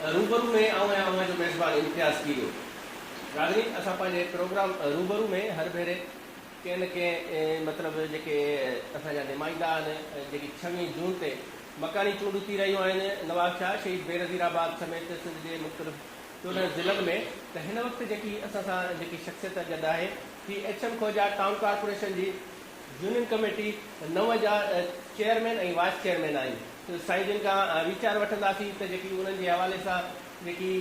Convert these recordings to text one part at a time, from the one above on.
روبرو ۾ آئون آهيان اوهان جو ميزبان امتياز ڪيريو. ناظرين اسان پنهنجي پروگرام روبرو ۾ هر ڀيري ڪنهن نه ڪنهن مطلب جيڪي اسان جا نمائندا آهن جيڪي ڇويهين جون تي مڪاني چونڊون ٿي رهيون آهن نوابشاهه شهيد بينظير آباد سميت سنڌ جي مختلف 14 ضلعن ۾ ته هن وقت جيڪي اسان سان جيڪي شخصيت گڏ آهي هي H M Khoja town corporation جي يونين ڪميٽي نو جا چيئرمين ۽ وائيس چيئرمين آهن ته سائين جن کان ويچار وٺنداسين ته جيڪي انهن جي حوالي سان جيڪي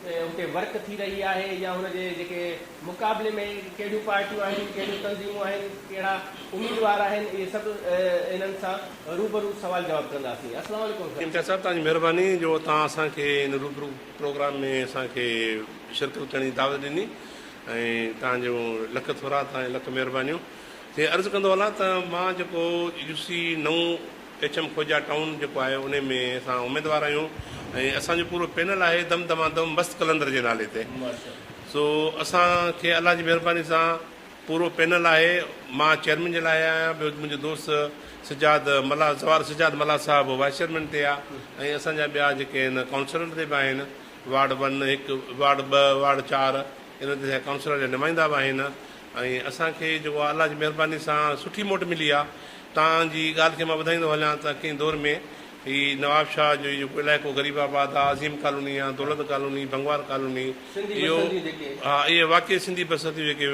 اتي ورڪ ٿي رهي آهي يا هن جي جيڪي مقابلي ۾ ڪهڙيون پارٽيون آهن ڪهڙيون تنظيمون آهن ڪهڙا اميدوار آهن اهي سڀ انهن سان روبرو سوال جواب ڪنداسين السلام عليڪم سر. امتياز صاحب توهان جي مهرباني جو توهان اسان کي هن روبرو پروگرام ۾ اسان کي شرڪت ڪرڻ جي دعوت ڏني ۽ توهان جو لک ٿورا توهان جون لک مهربانيون. هي عرض ڪندو هلان ته مان جيڪو يو سي نئون ايڇ ايم خوجا ٽائون جيڪو آهي انهي ۾ اسان اميدوار آهيون ۽ اسان جو پورو پينل آهي دم دما دم مست قلندر جي نالي تي سو اسان کي الله جي مهرباني سان پورو پينل آهي مان چيئرمين جي لاء آهيان ٻيو منهنجو دوست سجاد ملاح زوار سجاد ملاح صاحب وائيس چيئرمين تي آهي ۽ اسان جا ٻيا جيڪي آهن ڪائونسلر تي به آهن وارڊ ون هڪ وارڊ ٻه وارڊ چار ان تي ڪائونسلر جا نمائندا به آهن ۽ اسان کي جيڪو آ الله جي مهرباني سان سٺي موٽ ملي آ. توهان جي ڳالهه کي مان ٻڌائيندو هليان ته ڪنهن دور ۾ هي نواب شاهه جو هي جيڪو علائقو غريب آباد آ، عظيم ڪالوني آ، دولت ڪالوني، بنگوار ڪالوني سنڌي اهو بسنديون جيڪي. ها اهي واقعي سنڌي بسنديون جيڪي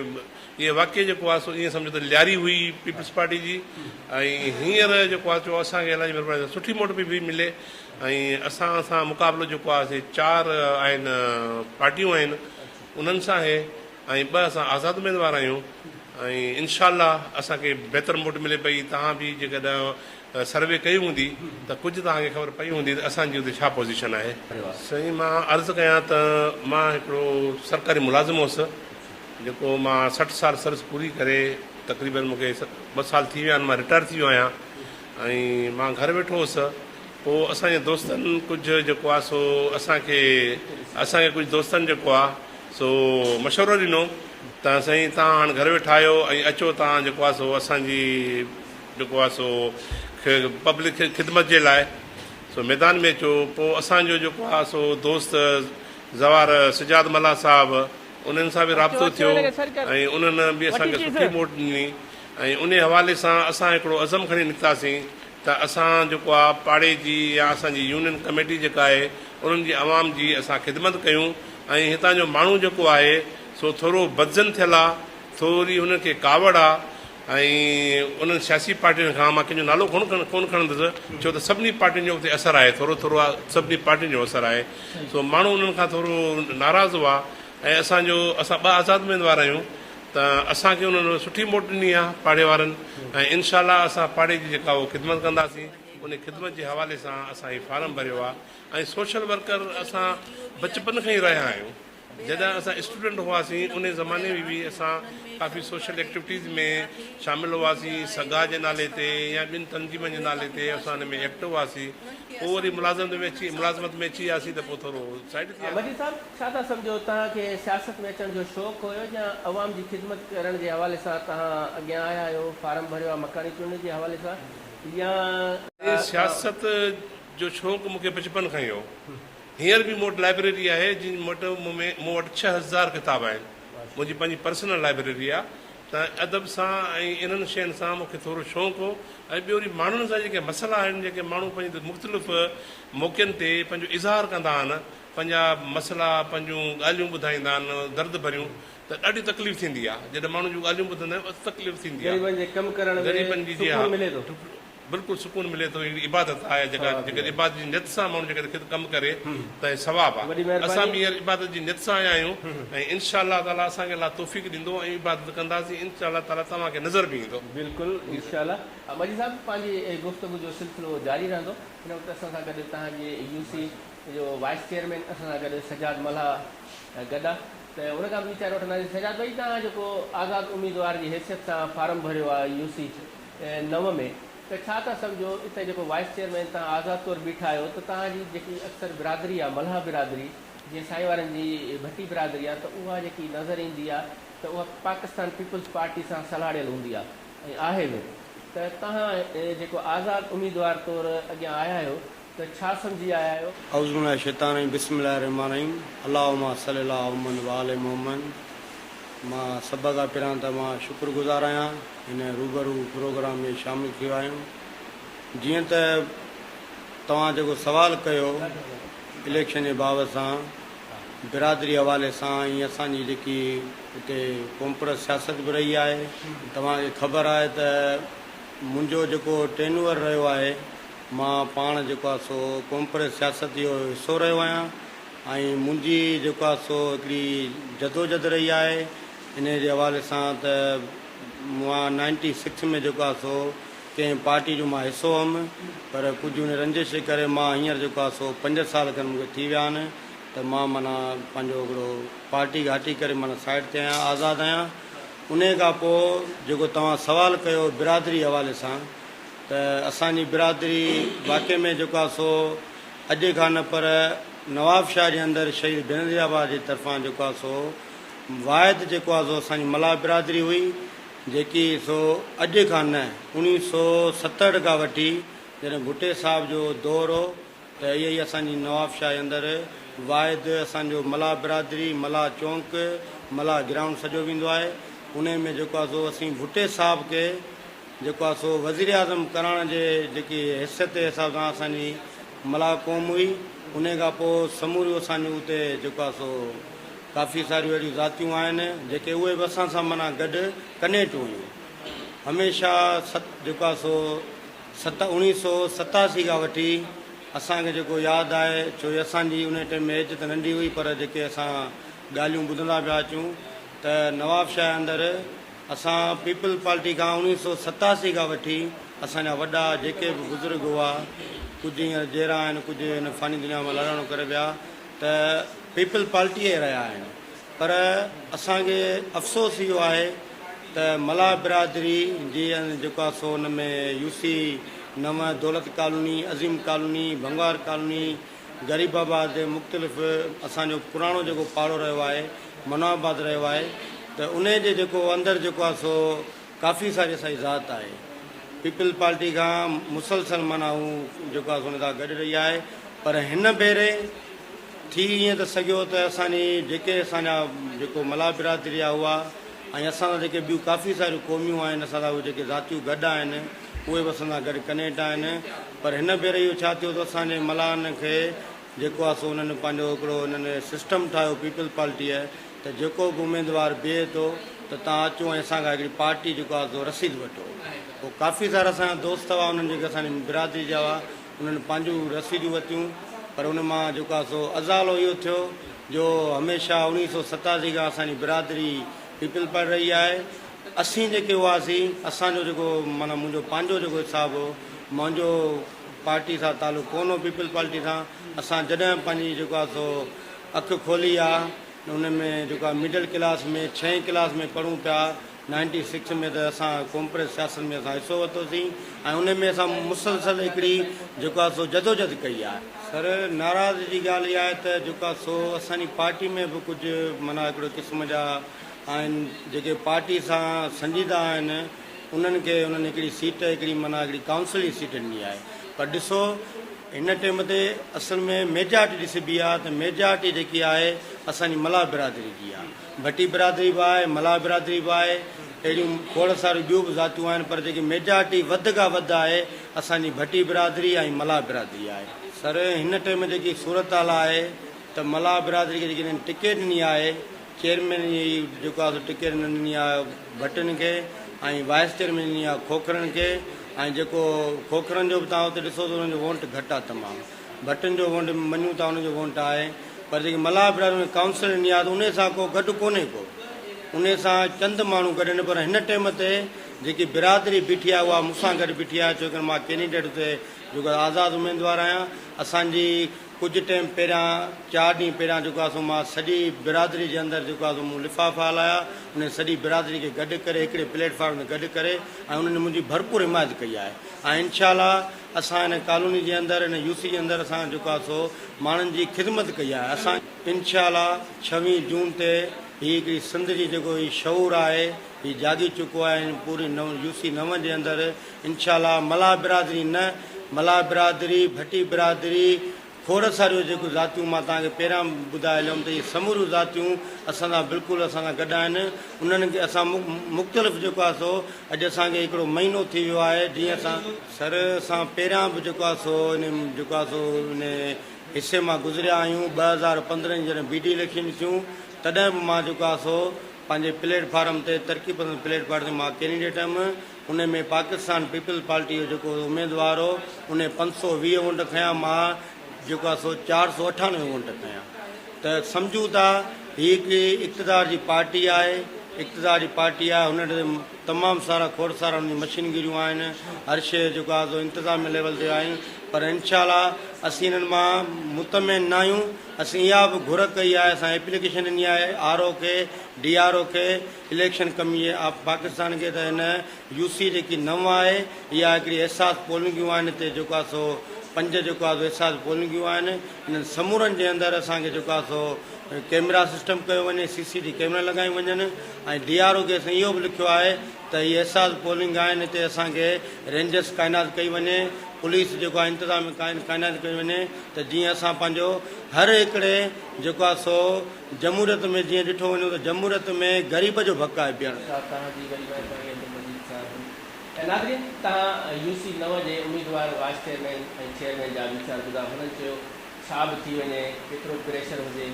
اهي واقعي جيڪو آ سو ائين سمجهو ته لياري هئي پيپلز پارٽي جي ۽ هينئر جيڪو آ سو اسان کي الله جي مهرباني سان سٺي موٽ پئي پئي ملي ۽ اسان سان مقابلو جيڪو آ سي چار آهن پارٽيون آهن انهن سان آهي. ۽ ٻه اسان آزاد اميدوار آهيون ۽ انشاء الله اسان کي بهتر موٽ ملي پئي توهان به جيڪڏهن سروي ڪئي هوندي ته ڪجهه توهان کي خبر پئي هوندي ته اسان جي اتي ڇا پوزيشن آهي. سائين مان عرض ڪيان ته مان هڪڙو سرڪاري ملازم هوس جيڪو مان 60 سال سروس پوري ڪري تقريبن مون کي ٻه سال ٿي ويا آهن مان رٽائر ٿي ويو آهيان ۽ مان گهر ويٺو هوس پوء اسان جي دوستن ڪجهه جيڪو آهي سو اسان کي اسان کي ڪجهه دوستن جيڪو آهي سو مشورو ڏنو ته سائين توهان هاڻ گهر ويٺا آهيو ۽ اچو توهان جيڪو آهي سو اسان جي جيڪو آهي سو پبلڪ خدمت جي لاء سو ميدان ۾ اچو پوء اسان جو جيڪو آهي سو دوست زوار سجاد ملاح صاحب انهن سان به رابطو ٿيو ۽ انهن به اسان کي سٺي موٽ ڏني ۽ انهي حوالي سان اسان هڪڙو عزم کڻي نڪتاسين ته اسان جيڪو آ پاڙي جي يا اسان جي يونين ڪميٽي جيڪا آهي انهن جي عوام جي اسان خدمت ڪيون ۽ هتان جو ماڻهو جيڪو آهي سو ٿورو بدظن ٿيل آ ٿوري هنن کي ڪاوڙ آ ۽ انهن سياسي پارٽين کان مان ڪنهن جو نالو ڪونه ڪونه کڻندس ڇو ته سڀني پارٽين جو اتي اثر آهي ٿورو ٿورو آ سڀني پارٽين جو اثر آهي سو ماڻهو انهن کان ٿورو ناراض هئا ۽ اسان جو اسان ٻه آزاد اميدوار آهيون ته اسان کي انهن سٺي موٽ ڏني آهي پاڙي وارن ۽ انشاء الله اسان پاڙي جي جيڪا اهو خدمت ڪنداسين ان خدمت جي حوالي سان اسان هي فارم ڀريو آهي ۽ سوشل ورڪر اسان بچپن کان ئي رهيا آهيون جڏهن اسان اسٽوڊنٽ هئاسين ان زماني ۾ به اسان ڪافي سوشل ايڪٽيوٽيز ۾ شامل هئاسين سگا جي نالي تي يا ٻين تنظيمن جي نالي تي اسان ان ۾ ايڪٽو هئاسين پوء وري ملازمت ۾ اچي ملازمت ۾ اچي وياسين ته پوء ٿورو سائيڊ ٿي وياسين. مجيد صاحب ڇا ٿا سمجهو توهان کي سياست ۾ اچڻ جو شوق هيو يا عوام جي خدمت ڪرڻ جي حوالي سان توهان اڳيان آيا آهيو فارم ڀريو آهي مڪاني چونڊن جي حوالي سان يا. سياست جو شوق مون کي بچپن کان ئي هو. هينئر به مون وٽ لائبريري آهي جنهن وٽ مون ۾ مون وٽ 6000 ڪتاب آهن. منهنجي پنهنجي پرسنل لائبريري آهي ته ادب سان ۽ انهن شين سان مون کي ٿورو شوق هو ۽ ٻيو وري ماڻهن سان جيڪي مسئلا آهن جيڪي ماڻهو پنهنجي مختلف موقعن تي پنهنجو اظهار ڪندا آهن پنهنجا مسئلا پنهنجون ڳالهيون ٻڌائيندا آهن درد ڀريون ته ڏاڍي تڪليف ٿيندي آهي جڏهن ماڻهن جون ڳالهيون ٻڌندا آهيون ته تڪليف ٿيندي آهي غريبن جي ڪم ڪرڻ ۾ غريبن جي جي ها سڪون ملي ٿو. بلڪل سڪون ملي ٿو هڪڙي عبادت آهي جيڪا جيڪڏهن عبادت جي نيت سان ماڻهو جيڪڏهن خود ڪم ڪري ته هي ثواب آهي وڏي مهرباني. اسان به هينئر عبادت جي نيت سان آيا آهيون ۽ انشاء الله تعالي اسان کي الله توفيق ڏيندو ۽ عبادت ڪنداسين انشاء الله تعالي توهان کي نظر به ايندو. بلڪل انشاء الله مجيد صاحب پنهنجي گفتگو جو سلسلو جاري رهندو هن وقت اسان سان گڏ توهان جي يو سي جو وائيس چيئرمين اسان سان گڏ سجاد ملاح گڏ آ ته ان کان به ويچار وٺنداسين سجاد ڀائي توهان جيڪو آزاد اميدوار جي حيثيت سان فارم ڀريو آ يو سي 9 ۾ ته ڇا ٿا سمجهو اتي جيڪو وائيس چيئرمين توهان آزاد طور بيٺا آهيو ته توهان جي جيڪي اڪثر برادري آ ملاح برادري جيئن سائين وارن جي ڀٽي برادري آ ته اها جيڪي نظر ايندي آ ته اها پاڪستان پيپلز پارٽي سان سلهاڙيل هوندي آ ۽ آهي به ته توهان جيڪو آزاد اميدوار طور اڳيان آيا آهيو. ته ڇا سمجهي آيا آهيو؟ اعوذ بالله من الشيطان الرجيم بسم الله الرحمٰن الرحيم اللهم صل علي محمد وآل محمد مان سڀ کان پهريان ته مان شڪر گذار آهيان هن روبرو پروگرام ۾ شامل ٿيو آهيون جيئن ته توهان جيڪو سوال ڪيو اليڪشن جي بابت سان برادري حوالي سان ۽ اسان جي جيڪي اتي قومپرست سياست به رهي آهي توهان کي خبر آهي ته منهنجو جيڪو ٽينوئر رهيو آهي مان پاڻ جيڪو آهي سو قومپرست سياست جو حصو رهيو آهيان ۽ منهنجي جيڪو آهي سو هڪڙي جدوجھد رهي آهي انهي جي حوالي سان ته مان نائنٽي سڪس ۾ جيڪو آهي سو ڪنهن پارٽي جو مان حصو هئم پر ڪجهه ان رنجش جي ڪري مان هينئر جيڪو آهي سو پنج سال کن مونکي ٿي ويا آهن ته مان معنيٰ پنهنجو هڪڙو پارٽي کي هٽي ڪري معنيٰ سائيڊ تي آهيان آزاد آهيان انهي کان پوء جيڪو توهان سوال ڪيو برادري حوالي سان ته اسان جي برادري واقعي ۾ جيڪو آهي سو اڄ کان نه پر نواب شاهه جي اندر شهيد بينظير آباد جي طرفان جيڪو آهي سو واحد جيڪو آهي سو اسان جي ملاح برادري هئي جيڪي سو اڄ کان نه اوڻيهه سو ستهٺ کان وٺي جڏهن ڀٽي صاحب جو دور هو ته اهي ئي اسان جي نواب شاهه جي اندر واحد اسان جو ملاح برادري ملاح چونڪ ملاح گرائونڊ سڏيو ويندو آهي انهي ۾ جيڪو آهي سو اسين ڀٽي صاحب کي جيڪو آهي سو وزيراعظم ڪرڻ جي جيڪي حيثيت جي حساب سان اسان جي ملاح قوم هئي انهي کان پوء سموريون اسان جون اتي جيڪو آهي سو ڪافي ساريون اهڙيون ذاتيون آهن جيڪي اهي به اسان سان معنيٰ گڏ ڪنيڪٽ هيون هميشه ست جيڪو آهي سو ست اوڻيهه سو 87 کان وٺي اسان کي جيڪو ياد آهي ڇو جو اسان جي انهي ٽيم ۾ ايج ته ننڍي هئي پر جيڪي اسان ڳالهيون ٻڌندا پيا اچون ته نوابشاهه اندر اسان پيپلز پارٽي کان 1987 کان وٺي اسان جا وڏا جيڪي به بزرگ هئا ڪجهه هينئر جيئرا آهن ڪجهه هن فاني دنيا مان لاڏاڻو ڪري ويا ته پيپلز پارٽيء جا رهيا آهن پر اسان کي افسوس اهو آهي ته ملاح برادري جي جيڪو آهي سو ان ۾ يو سي نو دولت ڪالوني عظيم ڪالوني ڀنگوار ڪالوني غريب آباد مختلف اسان جو پراڻو جيڪو پاڙو رهيو آهي منو آباد رهيو آهي ته انهي جي جيڪو اندر جيڪو آهي سو ڪافي ساري اسان جي ذات آهي پيپلز پارٽي کان مسلسل معنيٰ هو جيڪو آهي سو ان سان گڏ رهي آهي پر هن ڀيري ٿي ائين ته سگهيو ته اسان جي جيڪي اسان جا جيڪو ملاح برادري جا هئا ۽ اسان سان جيڪي ٻيون ڪافي ساريون قوميون آهن اسان سان اهي جيڪي ذاتيون گڏ آهن اهي به اسان سان گڏ ڪنيڪٽ آهن پر هن ڀيري اهو ڇا ٿيو ته اسان جي ملاحن کي جيڪو آهي سو انهن پنهنجو هڪڙو انهن سسٽم ٺاهيو پيپلز پارٽيء ته جيڪو به اميدوار بيهي ٿو ته توهان اچو ۽ اسان کان هڪڙي پارٽي جيڪو آهي سو رسيد وٺو. پوء ڪافي سارا اسان جا دوست هئا انهن جيڪي اسان جي برادري جا هئا انهن پنهنجون رسيدون ورتيون پر ان مان جيڪو آهي سو ازالو اهو ٿيو جو هميشه 1987 کان اسان جي برادري پيپلز پارٽي رهي آهي. اسين جيڪي هئاسين اسان جو جيڪو معنيٰ منهنجو پنهنجو جيڪو حساب هو منهنجو پارٽي سان تعلق ڪونه هو پيپلز پارٽي سان اسان جڏهن پنهنجي جيڪو آهي سو اک کولي آ ان ۾ جيڪو آهي مڊل ڪلاس ۾ ڇهين ڪلاس ۾ پڙهون پيا نائنٽي سڪس ۾ ته اسان قومپرست سياست ۾ اسان حصو ورتوسين ۽ ان ۾ اسان مسلسل هڪڙي جيڪو آهي سو جدوجھد ڪئي آهي. سر ناراض جي ڳالهه اها آهي ته جيڪو آهي سو اسان جي پارٽي ۾ به ڪجهه معنيٰ هڪڙو قسم جا آهن جيڪي پارٽي سان سنجيده آهن انهن کي انهن هڪڙي سيٽ هڪڙي معنيٰ هڪڙي ڪائونسل جي سيٽ ڏني آهي پر ڏسو هن ٽيم تي اصل ۾ ميجارٽي ڏسبي آهي ته ميجارٽي جيڪي آهي اسان جي ملاح برادري جي آهي ڀٽي برادري به آهي ملاح برادري به آهي اهڙيون کوڙ ساريون ٻيون به ذاتيون آهن پر جيڪي ميجارٽي وڌ کان وڌ آهي اسان جي ڀٽي برادري ۽ ملاح برادري آهي. سر هن ٽيم جيڪي صورتحال آهي ته ملاح برادري کي جيڪي هنن ٽڪيٽ ڏني آهي چيئرمين جي جيڪو آهي سو ٽڪيٽ نه ڏني آهي ڀٽن کي ۽ وائيس چيئرمين ڏني آهي کوکرن کي ۽ جيڪو کوکرن جو به توهان اتي ڏسو ته انهن جو وونٽ گهٽ آهي تمام ڀٽن جو وونٽ مڃون ٿا انهن جو وونٽ آهي پر جيڪي ملاح برادري ۾ ڪائونسل ڏني آهي ته انهي سان ڪو گڏ ڪونهي ڪو انهي سان چند ماڻهو گڏ آهن پر هن ٽيم تي جيڪي برادري بيٺي آهي اها مون سان گڏ بيٺي آهي ڇو ڪري مان ڪينڊيڊيٽ اتي جيڪو آزاد اميدوار آهيان اسان جي ڪجهه ٽيم پهريان چار ڏينهن پهريان جيڪو آهي سو مان سڄي برادري جي اندر جيڪو آهي سو مون لفافا هلايا انهن سڄي برادري کي گڏ ڪري هڪڙي پليٽ فارم تي گڏ ڪري ۽ انهن منهنجي ڀرپور حمايت ڪئي آهي ۽ انشاء الله اسان هن ڪالوني جي اندر هن يو سي جي اندر اسان جيڪو آهي سو ماڻهن جي خدمت ڪئي آهي اسان انشاء الله ڇويهه جون تي هي هڪڙي سنڌ جي جيڪو هي شعور آهي هي جاڳي چڪو آهي ۽ پوري نو يو سي نو جي اندر انشاء الله ملاح برادري نه ملاح برادري، ڀٽي برادري، کوڙ ساريون جيڪيون ذاتيون مان توهان کي پهريان به ٻڌائي هليم ته اهي سموريون ذاتيون اسان سان بلڪل اسان سان گڏ آهن. انهن کي اسان مختلف جيڪو آهي سو اڄ اسان کي هڪڙو مهينو ٿي ويو آهي جيئن اسان سر اسان پهريان به جيڪو آهي سو ان جيڪو آهي سو ان حصي مان گذريا آهيون. 2015 جي جڏهن بي ڊي اليڪشن ٿيون تڏهن به مان جيڪو آهي سو پنهنجي پليٽ فارم تي ترقي پسند پليٽ فارم تي مان ڪينڊيڊيٽ هيم. ان ۾ پاڪستان پيپلز پارٽي جو جيڪو اميدوار هو ان 520 ووٽ کنيا مان جيڪو آهي سو 498 ووٽ کنيا ته سمجهون ٿا هي هڪ اقتدار جي پارٽي آهي اقتدار جي پارٽي آهي هن وٽ تمام سارا کوڙ سارا ان جون مشينگريون آهن هر شيء جيڪو آهي سو انتظامي ليول تي آهن پر انشاء الله اسين انهن مان مطمئن نه آهيون اسين اها به گهر ڪئي آهي اسان ايپليڪيشن ڏني آهي آر او کي ڊي آر او کي اليڪشن ڪميشن آف پاڪستان کي ته هن يو سي جيڪي نو آهي اها هڪڙي احساس پولنگيون آهن هتي جيڪو آهي سو پنج جيڪو آهي سو احساس پولنگيون آهن انهن سمورن جي اندر اسان کي جيڪو آهي سو ڪيمرا سسٽم ڪيو وڃي سي سي ٽي ڪيمرا لڳايون وڃن ۽ ڊي آر او کي اسان اهو به لکيو آهي ته هي احساس پولنگ آهن هتي اسان کي رينجرس ڪائنات ڪئي وڃي پوليس جيڪو آهي انتظام ڪائنات ڪئي وڃي ته جيئن اسان پنهنجو هر هڪڙي جيڪو آهي سو جمهوريت ۾ جيئن ڏٺو وڃو ته جمهوريت ۾ غريب جو به حق آهي بيهڻ. صاحب توهان جي وڏي مهرباني عبدالمجيد صاحب ۽ ناظرين توهان يو سي نو جي اميدوار وائيس چيئرمين ۽ چيئرمين جا ويچار ٻڌا هنن چيو ڇا به ٿي وڃي ڪيترو پريشر هجي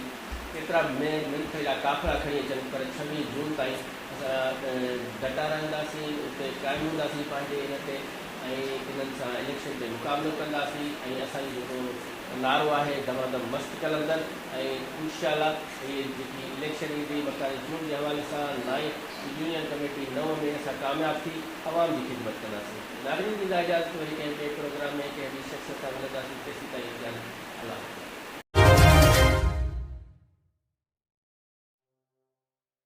ڪيترا به منٿ جا قافلا کڻي اچن پر 26 جون تائين اسان ڊٽا رهنداسين اتي قائم هونداسين پنهنجي ان تي ۽ انهن سان اليڪشن تي مقابلو ڪنداسين ۽ اسان جو جيڪو نعرو آهي دمادم مست قلندر ۽ انشاء الله هي جيڪي اليڪشن ايندي مڪاني چونڊ جي حوالي سان نائين يونين ڪميٽي 9 ۾ اسان ڪامياب ٿي عوام جي خدمت ڪنداسين ناظرين ڏيندا اجازت وري ڪنهن ٻئي پروگرام ۾ ڪنهن ٻي شخصيت سان ملنداسين تيسين تائين اجازت الله حافظ.